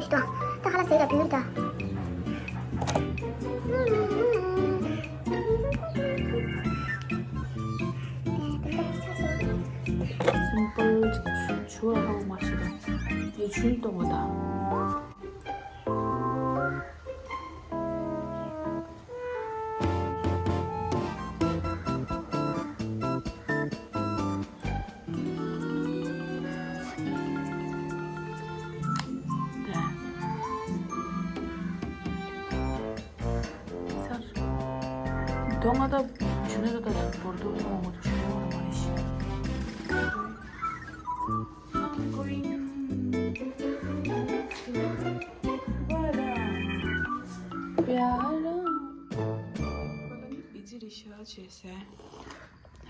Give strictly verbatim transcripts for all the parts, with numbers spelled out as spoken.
ད་ད་ཧ་ལ་ཟེར་ཡ་བུར་ད། སིམ་པལ་ཅིག་ཆུ་བ་ཧ་གོ་མ་ཤེས་ད། ཡ་ཆུན་གཏོང་བ་ད། དོ་ང་ད་ཆུ་ནང་ད་བོར་དུ་ཡོང་བ་ཆུ་ནང་ལ་མ་རེད་ཤི།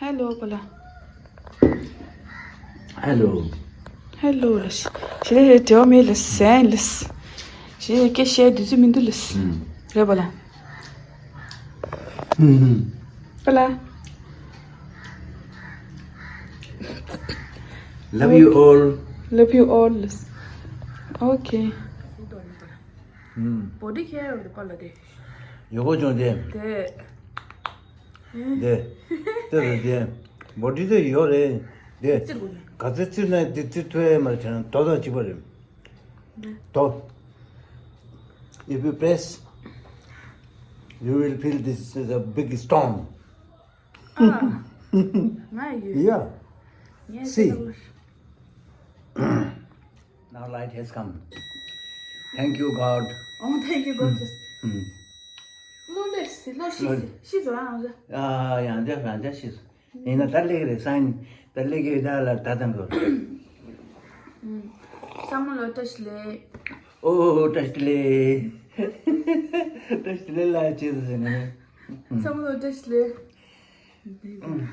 ཧེ་ལོ་པ་ལ། ཧེ་ལོ། ཧེ་ལོ་ལ་ཤི། ཤི་ལེ་ཧེ་ཏེ་མེ་ལ་སེན་ལ་ཤི། ཤི་ལེ་ཀེ་ཤེ་དུ་ཙི་མི་འདུག་ལ་ཤི། རེ་པ་ལ། ཧུམ་ཧུམ། པ་ལ། Love you all. Love you all. Okay. ཧུམ། Body care of the color དེ། ཡོ་གོ་ཅོང་དེ། དེ། དེ། དེ་རེད་དེ། body དེ་ཡོད་རེད། དེ། ཙིར་དགོས་ནས། ག་ཚོད་ཙིར་ན་དེ་ཙིར་ཐུབ་ཡ་མ་རེད་བྱས་ན་དོ་དང་གཅིག་པ་རེད། དོ། If you press, you will feel this is a big stone. ཨ། ང་ཡོད། Yeah. ངས་See. ཙིར་ལ། Now light has come. Thank you, God. Oh, thank you, God. ལོ་ལེ་སི་ལོ་ཤི་ཤི་ཤི་ཟོ་ཡང་ཟོ། ཨ་ཡང་ཇ་ཡང་ཇ་ཤི་ཟོ། ཡིན་ན་ད་ལེགས་རེད་སང་ཉིན་ད་ལེགས་ཀྱི་ད་ལ་ད་དང་གོ། ཚང་མ་ལོ་བཀྲ་ཤིས་ལེགས། ཨོ་བཀྲ་ཤིས་ལེགས། བཀྲ་ཤིས་ལེགས་ལ་བྱེད་ཟེར་ནས། ཚང་མ་ལོ་བཀྲ་ཤིས་ལེགས།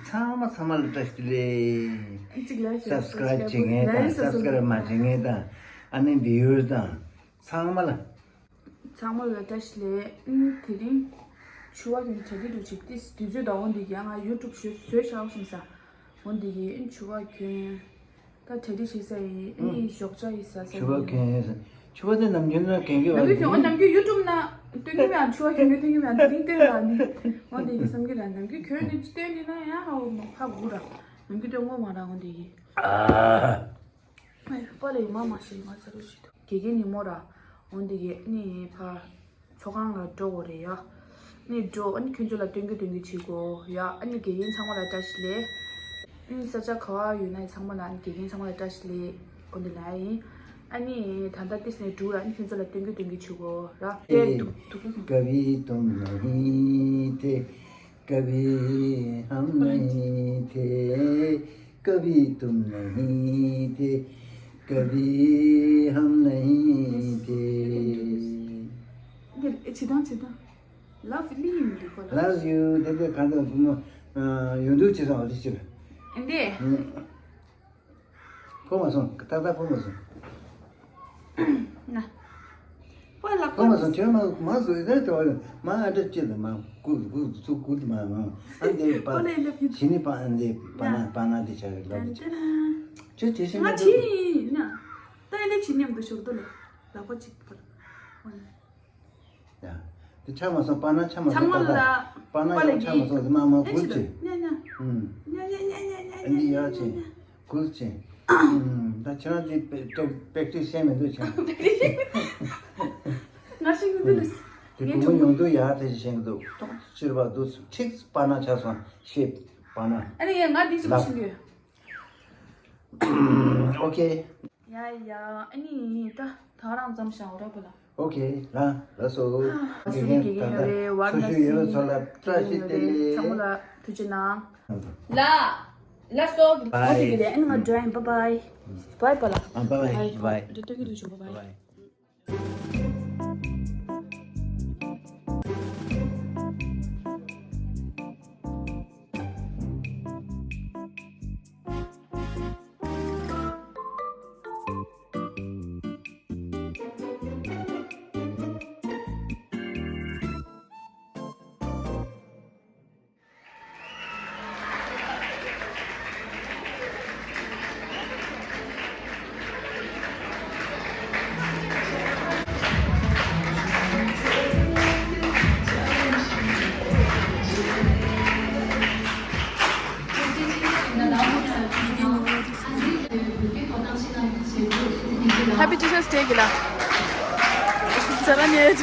ཚང་མ་ཚང་མ་ལ་བཀྲ་ཤིས་བདེ་ལེགས། གཅིག་ལ་ཤ་སབ་སི་ཀ་རབ་བྱེད་མཁན་དང་སབ་སི་ཀ་རབ་མ་བྱེད་མཁན་དང་ཨ་ནི་བི་ཡུར་དང་ཚང་མ་ལ། ཚང་མ་ལ་བཀྲ་ཤིས་བདེ་ལེགས། ཨུམ་དེ་རིང་ཆུ་བ་གྱོན་གྲ་སྒྲིག་འགྲོ་ཅིག་ཏིས་དུས་ཚོད་དང་འོ་འདི་གི་ང་ཡུ་ཊུབ་ཞུ་བཟོས་བཞག་སོང་ས། འོ་འདི་གི་ཨིན་ཆུ་བ་གྱོན། ད་གྲ་སྒྲིག་བྱེད་ས་ཡིན་ཨ་ནི་ཞོགས་ཇ་ཡིན་ཟ་ས་ཆུ་བ་ཡིན། གྱོན་ཡིན་ས། ཆུ་བ་དེ་ནམ་རྒྱུན་ན་གྱོན་གྱི་ནམ་རྒྱུན་གྱོན་ཨ་ནམ་རྒྱུན་ཡུ་ཊུབ་ན་སྟོན་གྱི་མེད་ཨ་ཆུ་བ་གྱོན་གྱི་སྟོན་གྱི་མེད་ཨ་དེ་རིང་སྟོན་ལ་ནི། འོ་འདི་གི་བསམ་གྱི་ར་ནམ་རྒྱུན་གྱོན་ནི་སྟོན་ནི་ན་ཡང་ཧ་འོ་མ་ཧ་གུ་ར་ནམ་རྒྱུན་སྟོན་ངོ་མ་ར་འོ་འདི་གི། ཨ། ཨེ། པ་ལས་མ་མ་ཤེས་མ་ཚ་རུ་ཞིག་ཏུ། དགེ་རྒན་ཉིན་མོ་ར། འོན་ཏེ་གི་ནི་ཕ། ཚོགས་ཁང་ལ་འགྲོ་དགོས་རེད་ཡ། ནི་འགྲོ་ཨ་ནི་ཁྱོད་ཚོ་ལ་སྟོན་རྒྱུ་སྟོན་རྒྱུ་བྱེད་དགོས་ཡ། ཨ་ནི་དགེ་རྒན་ཚང་མ་ལ་བཀྲ་ཤིས་བདེ་ལེགས། ཨ་ནི་ས་ཆ་ག་བ་ཡོད་ན་ཚང་མ་ལ་ཨ་ནི་དགེ་རྒན་ཚང་མ་ལ་བཀྲ་ཤིས་བདེ་ལེགས། འོན་ཏེ་ན་ཡིན། ཨ་ནི་ད་ལྟ་ཏིས་ནས་འགྲོ་ཨ་ནི་ཁྱོད་ཚོ་ལ་སྟོན་རྒྱུ་སྟོན་རྒྱུ་བྱེད་དགོས་ར། དེ་དུ་དུ་གུ། कभी तुम नहीं थे, कभी हम नहीं थे, कभी तुम नहीं थे, कभी हम नहीं थे. འདི་ཨེ་ཆི་དང་ཆི་དང་། Love ལི་ཡིན་འདི་ཁོ་ལ། Love you དེ་དེ་གང་དང་བུ་མོ་ཡོང་འདུག་ཅི་སོང་ཨ་ལི་ཅི་ར། འདི། ཕོ་མ་སོང་ཏག་ཏག་ཕོ་མ་སོང་། ན། ཕོ་ལ་ཕོ་མ་སོང་ཁྱོད་མ་མ་སོང་ཡིན་ད་དེ་བ་མ་ཨ་འདྲ་ཅི་ལ་མ་ཀུ་ཀུ་ཚུ་ཀུ་མ་མ་ཨ་འདི་པ་ཕོ་ལ་ལབ་ཡིན། ཞི་ནི་པ་ཨ་འདི་པ་ན་པ་ན་འདི་ཆ་རེ་ལབ་ཅི། ཁྱོད་ཅི་ཤེས་ང་ན་ཅི་ཡིན་ན། ད་ཨ་འདི་ཅི་མཉམ་དུ་ཞོག་དོ་ལ་ལག་པ་ཅིག་ཕར། ཡ། དེ་ཆ་མ་སོང་པ་ན་ཆ་མ་སོང་ཚང་མ་ལ་པ་ན་པ་ན་ཡོ་ཆ་མ་སོང་དེ་མ་མ་ཨེ་ཀུལ་ཆི་ཆེ། ཉ་ཉ། ཨུམ། ཉ་ཉ་ཉ་ཉ་ཉ་ཨ་ནི་ཡ་ཆེ། ཉ་ཉ། ཀུལ་ཆེ། ཨུམ། ད་ཁྱེད་རང་དེ་པེ་ཏོ་པེག་ཏིས་བྱས་མི་འདུག་ཆ། ང་ཤེས་ཀྱི་འདུག་ལས། དེ་ངས་བུ་མོ་ཡོང་དུས་ཡ་དེ་བྱས་མི་འདུག་ཏོག་ཅིར་བ་འདུག་ཁྲིག་པ་ན་ཆ་སོང་ཤེས་པ་ན། ཨ་ནི་ཡ་ང་འདི་ཅི་མ་ཤེས་གི། ཨོ་ཁེ། ཡ་ཡ་ཨ་ནི་ད་ད་རང་ཙམ་བཞག་ར་པ་ལ། ཨོ་ཁེ་ལ་ལ་སོ། ཨ་སུ་རི་དགེ་རྒན་ཡོད་རེད་ཝར་ན་སི། སོ་སོའི་ཡོད་ཚོ་ལ་བཀྲ་ཤིས་བདེ་ལེགས། ཚང་མ་ལ་ཐུགས་རྗེ་གནང་། ལ་ལ་སོ། ཨོ་ཁེ་དགེ་རྒན་ཨ་ནི་ང་འགྲོ་ཡིན། བཱའི་བཱའི། བཱའི་པ་ལ། ཨ་བཱའི་བཱའི་བཱའི། འགྲོ་སྟོན་གྱི་འདུག་བྱུང་། བཱའི་བཱའི། Happy Teachers' Day, Gila. Saranya.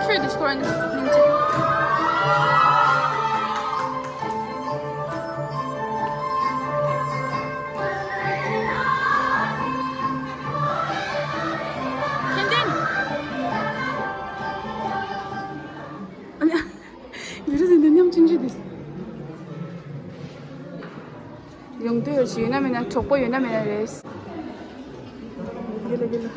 ཁྱོད་འདི་ཁོ་རང་ནི་སྙིང་རྗེ། ཏན་ཏན། ཨ་ནི། ཡུ་རི་ཟིན་དུ་མཉམ་ཆུང་ཆུང་དེ། ཡོང་འདོད་ཡོད་ཞིག་ཡོད་ན་མེད་ན་གྲོགས་པོ་ཡོད་ན་མེད་ན་རེད། དགེ་ལ་དགེ་ལ།